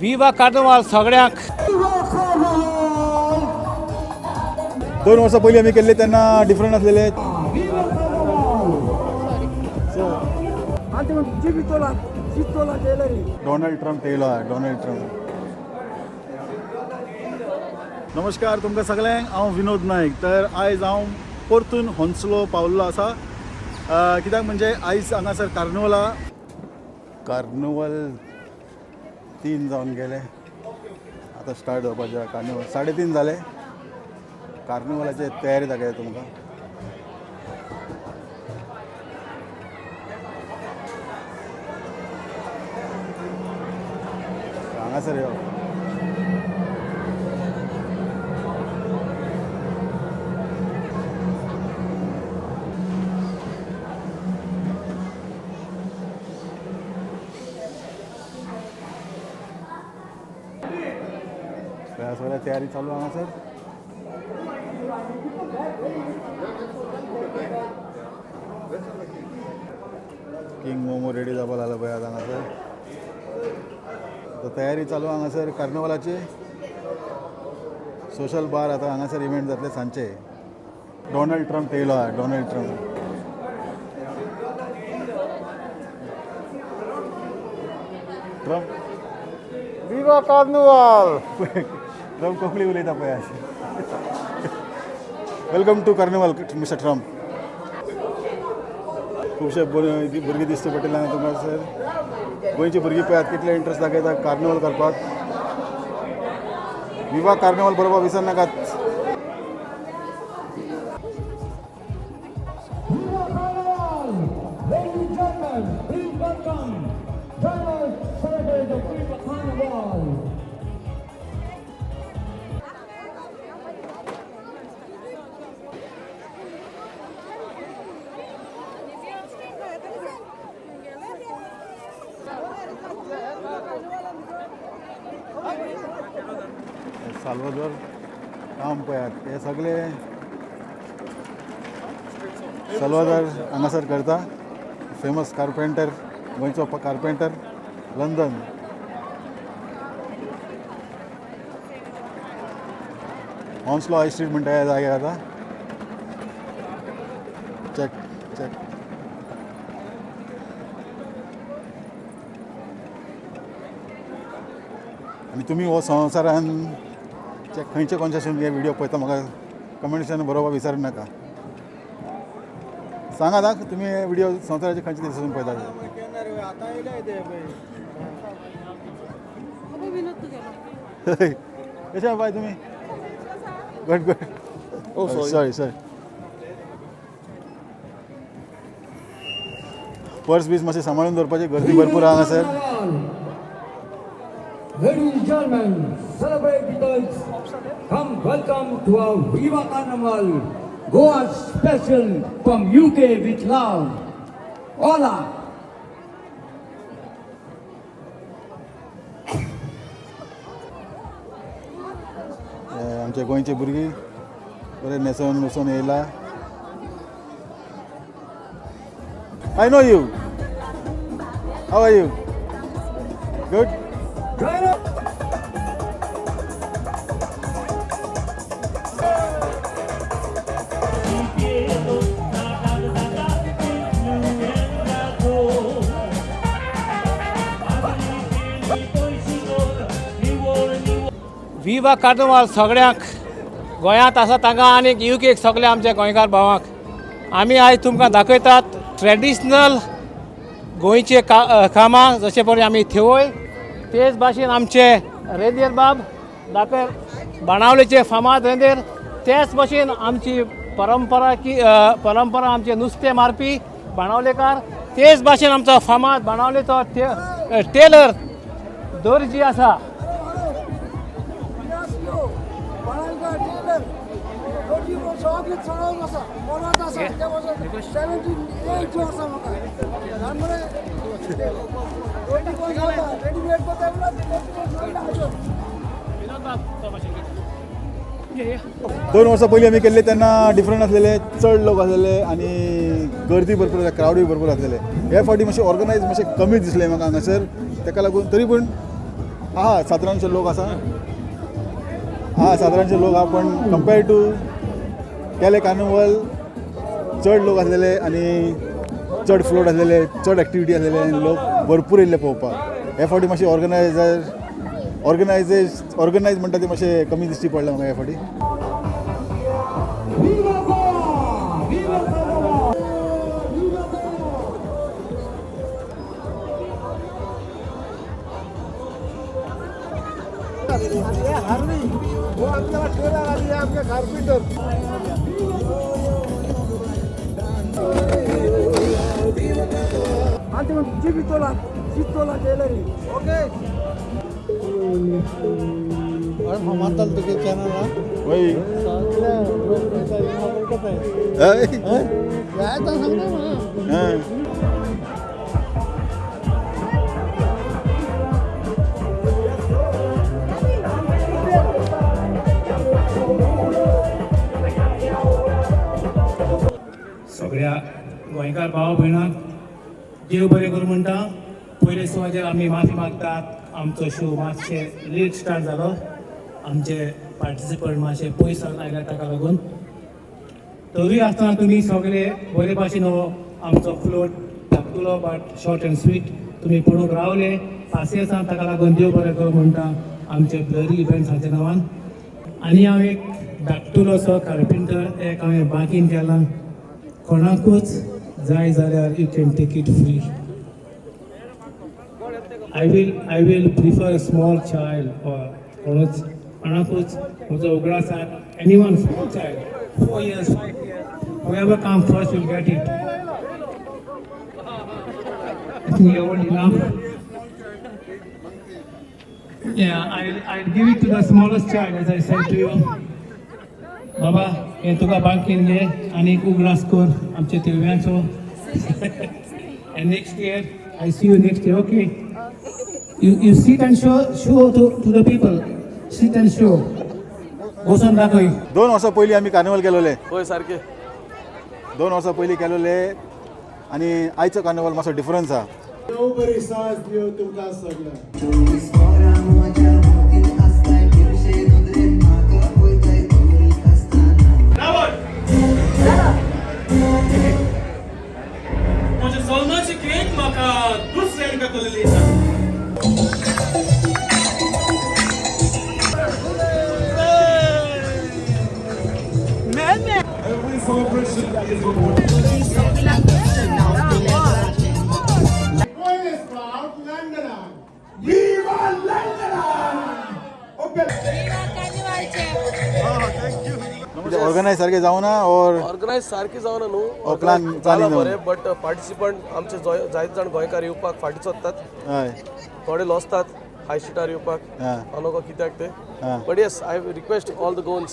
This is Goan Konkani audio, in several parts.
विवा कार्निवाल सगळ्यांक. 2 वर्सां पयलीं आमी केल्ले तेन्ना डिफरंट आसलेले. डोनाल्ड ट्रम्प येयलो आहा, डोनाल्ड ट्रम्प. नमस्कार तुमकां सगळ्यांक, हांव विनोद नायक. तर आयज हांव परतून होन्सलो पावल्लो आसा. कित्याक म्हणजे आयज हांगासर कार्निवल आहा. कार्निवल 3 जावन गेले, आतां स्टार्ट जावपाचें आहा. कार्निवल 3:30 जाले. कार्निवलाची तयारी दाखयता तुमकां. हांगासर यो. सगळ्या तयारी चालू हांगासर. किंग मोमो रेडी जावपा लागला पळय आतां हांगासर. आतां तयारी चालू हांगासर कार्निवलाची. सोशल बार आतां हांगासर इव्हेंट जातले सांजचे. डोनाल्ड ट्रम्प येयलो आहा, डोनाल्ड ट्रम्प. ट्रम्प विवा कार्निवाल. ट्रम्प कोंकणी उलयता पळय. Welcome to carnival mister Trump. खुबशे भुरगीं दिसती पडटले हांगा तुमकां सर. गोंयची भुरगीं पळयात कितले इंट्रस्ट दाखयता कार्निवल करपाक. विवा कार्निवल बरोबर विसर नाकात. साल्वादोर काम पळयात, हे सगळे साल्वादोर हांगासर करता. फेमस कार्पेंटर, गोंयचो कार्पेंटर, लंडन. हॉन्सलो हाय स्ट्रीट म्हणटा ह्या जाग्यार आतां. Check check. आनी तुमी हो संवसारान चेक खंयचे कोनशासून हे व्हिडिओ पळयता म्हाका कमेंट्सान बरोवपाक विसरू नाका. सांगात आं, तुमी हे व्हिडिओ संवसाराचे खंयचे देशासून पळयता ते. कशें बाय तुमी? Good good. Oh, sorry. Sorry sorry. Purse बीस मातशें सांबाळून दवरपाची, गर्दी भरपूर आहा हांगासर. Ladies and gentlemen, celebrate with us. Come welcome to our Viva Carnival, Goa special from UK with love. Hola. हे आमचे गोंयचे भुरगीं बरे न्हेसोन न्हेसोन येयला. I know you. How are you? Good. Join us. विवा कार्निवाल सगळ्यांक गोंयांत आसा तांकां आनी युकेक सगल्या आमच्या गोंयकार भावांक. आमी आयज तुमकां दाखयतात ट्रेडिशनल गोंयचे कामां, जशें पळय आमी थेवय, तेच भाशेन आमचे रेंदेर बाब दाखय, बाणावलेचे फामाद रेंदेर, तेच भाशेन आमची परंपरा की परंपरा आमचे नुस्तें मारपी बाणावलेकार, तेच भाशेन आमचो फामाद बाणावलेचो टेलर दर्जी आसा. 2 वर्सां पयलीं आमी केल्ले तेन्ना डिफरंट आसलेले, चड लोक आसलेले आनी गर्दी भरपूर आसली, क्रावडूय भरपूर आसलेले. हे फावटी मातशें ऑर्गनायज मातशें कमी दिसलें म्हाका हांगासर, ताका लागून तरी पूण आहा सादारणशे लोक आसा, आहा सादारणशे लोक आहा, पण कंपेर टू केले कार्निवल चड लोक आसलेले आनी चड फ्लोट आसलेले, चड एक्टिविटी आसलेले आनी लोक भरपूर येयल्ले पळोवपाक. हे फावटी मातशें ऑर्गनायजर ऑर्गनायजेस ऑर्गनायज म्हणटा ते मातशें कमी दिश्टी पडलें म्हाका ह्या फावटी. Viva Goa! Viva Carnival! Viva Goa! वय. हय. हां. सगळ्या गोंयकार भाव भयणांक देव बरें करूं म्हणटा. पयले सुवातेर आमी माफी मागतात, आमचो शो मातशे लेट स्टार्ट जालो. आमचे पार्टिसिपंट मातशे पयस सावन आयल्या ताका लागून. तरूय आसतना तुमी सगळे बरे भाशेन हो आमचो फ्लोट धाकटुलो बट शॉर्ट अँड स्वीट तुमी पळोवंक रावले पासियेंसान, ताका लागून देव बरें करूं म्हणटा आमचे ब्लरी इव्हेंट्साच्या नांवान. आनी हांव एक धाकटुलो असो कार्पेंटर एक हांवें बागीन केला. कोणाकूच जाय जाल्यार you can take it free. I will prefer small child or कोणूच कोणाकूच म्हजो उगडास आसा, any one small child, 4 years, 5 years, whoever come first will get it. I think you're old enough. Yeah, I'll give it to the smallest child, as I said to you. बाबा, हे तुका बांकीन घे आनी एक उगडास कर आमच्या तिळव्यांचो. And next year, I see you next year, okay? You sit and show to the people. Sit and show. बसून दाखय. 2 वर्सां पयलीं आमी कार्निवल केलोले. होय, सारखे. 2 वर्सां पयलीं केलोले आनी आयचो कार्निवल मातसो डिफरन्स आहा. 24 वरां म्हज्या मतींत आसताय, तिरशे नदरेन म्हाका पळयताय दवरीत आसतना. म्हज्या सलमाची केक म्हाका दुसऱ्यान केलेली आसा. ऑर्गनायज सारकें जावना और ऑर्गनायज सारकें जावना न्हू. Oh, planning जाला जावना. बरें, बट पार्टिसिपंट आमचे जायते जाण गोंयकार येवपाक फाटीं सोदतात. थोडे लजतात हाय स्ट्रिटार येवपाक. हांव नको कित्याक ते. But yes, I request all the Goans,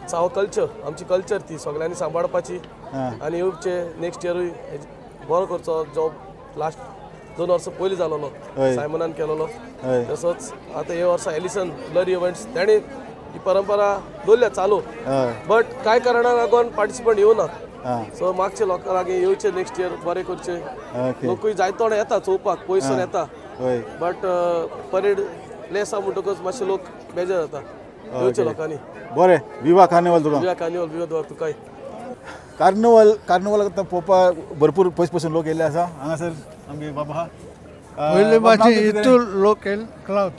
it's our culture. आमची कल्चर ती सगळ्यांनी सांबाळपाची आनी येवचे नेक्स्ट इयरूय बरो करचो. जॉब लास्ट 2 वर्सां पयलीं जालोलो सायमनान केलोलो, तसोच आतां हे वर्सा एलिसन ब्लरी इव्हेंट्स ताणें ही परंपरा दवरल्या चालू. बट कांय कारणाक लागून पार्टिसिपंट येवना. सो मागचे लोकां लागीं येवचे नेक्स्ट इयर, बरें करचे. लोकूय जायते जाण येता चोवपाक, पयसून येता. बट परेड लेस आहा म्हणटकच मातशे लोक बेजार जाता. येवचे लोकांनी. बरें, विवा कार्निवल तुका. विवा कार्निवल, विवा दवर तुकाय. कार्निवल, कार्निवल आतां पळोवपाक भरपूर पयस पयसून लोक येयल्ले आसा. हांगासर आमगे बाबा आहा. पयले बाब, नांव भाशेन कितें तुगेलें? हितूर लोक क्लाउड.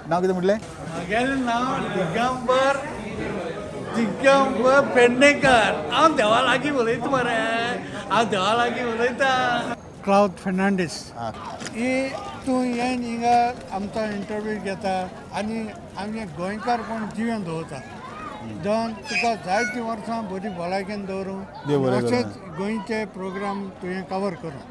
नांव कितें म्हटलें? म्हगेलें नांव दिगंबर, दिगंबर पेडणेकर. हांव देवा लागीं उलयता मरे, हांव देवा लागीं उलयता. क्लाउड फेर्नांडीस. ही तूं येवन हिंगा आमचो इंटरव्यू घेता आनी आमचे गोंयकार कोण जिवन दवरता. जावन तुका जायतीं वर्सां बरी भलायकेन दवरूं. देव बरें करूं. अशेंच गोंयचे प्रोग्राम तुवें कवर करूं.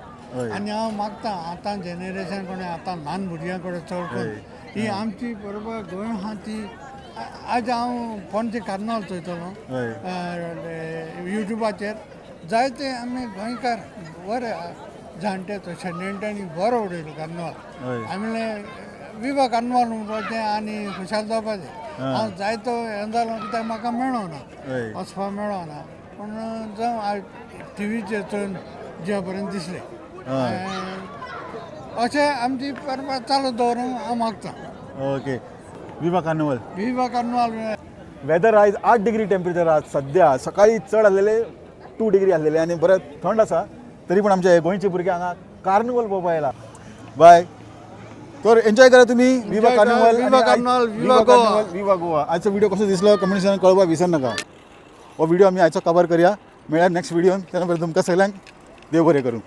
आनी हांव मागता आतां जनरेशन कडेन, आतां ल्हान भुरग्यां कडेन चड करून ही आमची बरोबर गोंय आहा ती. आज हांव पणजे कार्नावाल चोयतलो युट्यूबाचेर. जायते आमी गोंयकार बरे जाणटे तशे नेणट्यांनी बरो उडयलो कार्नावाल. आमी विवा कार्नावाल म्हणपाचें आनी खुशाल जावपाचें. हांव जायतो हें जालो कित्याक म्हाका मेळोना, वचपाक मेळोना, पूण जावं टिवीचेर चोवन ज्या पर्यंत दिसलें अशें आमची परंपरा चालू दवरूंक हांव मागता. Okay, Viva Carnival. Viva Carnival. Weather आयज 8 डिग्री टेम्परेचर आहा सद्या. सकाळी चड आसलेले, 2 डिग्री आसलेले आनी बरें थंड आसा. तरी पण आमचे गोंयचे भुरगे हांगा कार्निवल पळोवपाक आयला. बाय. तर एन्जॉय करा तुम्ही विवा कार्निवल. विवा कार्निवल, विवा गोवा. विवा गोवा. आजचो व्हिडिओ कसो दिसलो कमेंट्सान कळोवपाक विसर नका. हो व्हिडिओ आमी आयचो कवर करया. मेळ्या नेक्स्ट व्हिडिओन. तेन्ना पर्यंत तुमकां सगळ्यांक देव बरें करूं.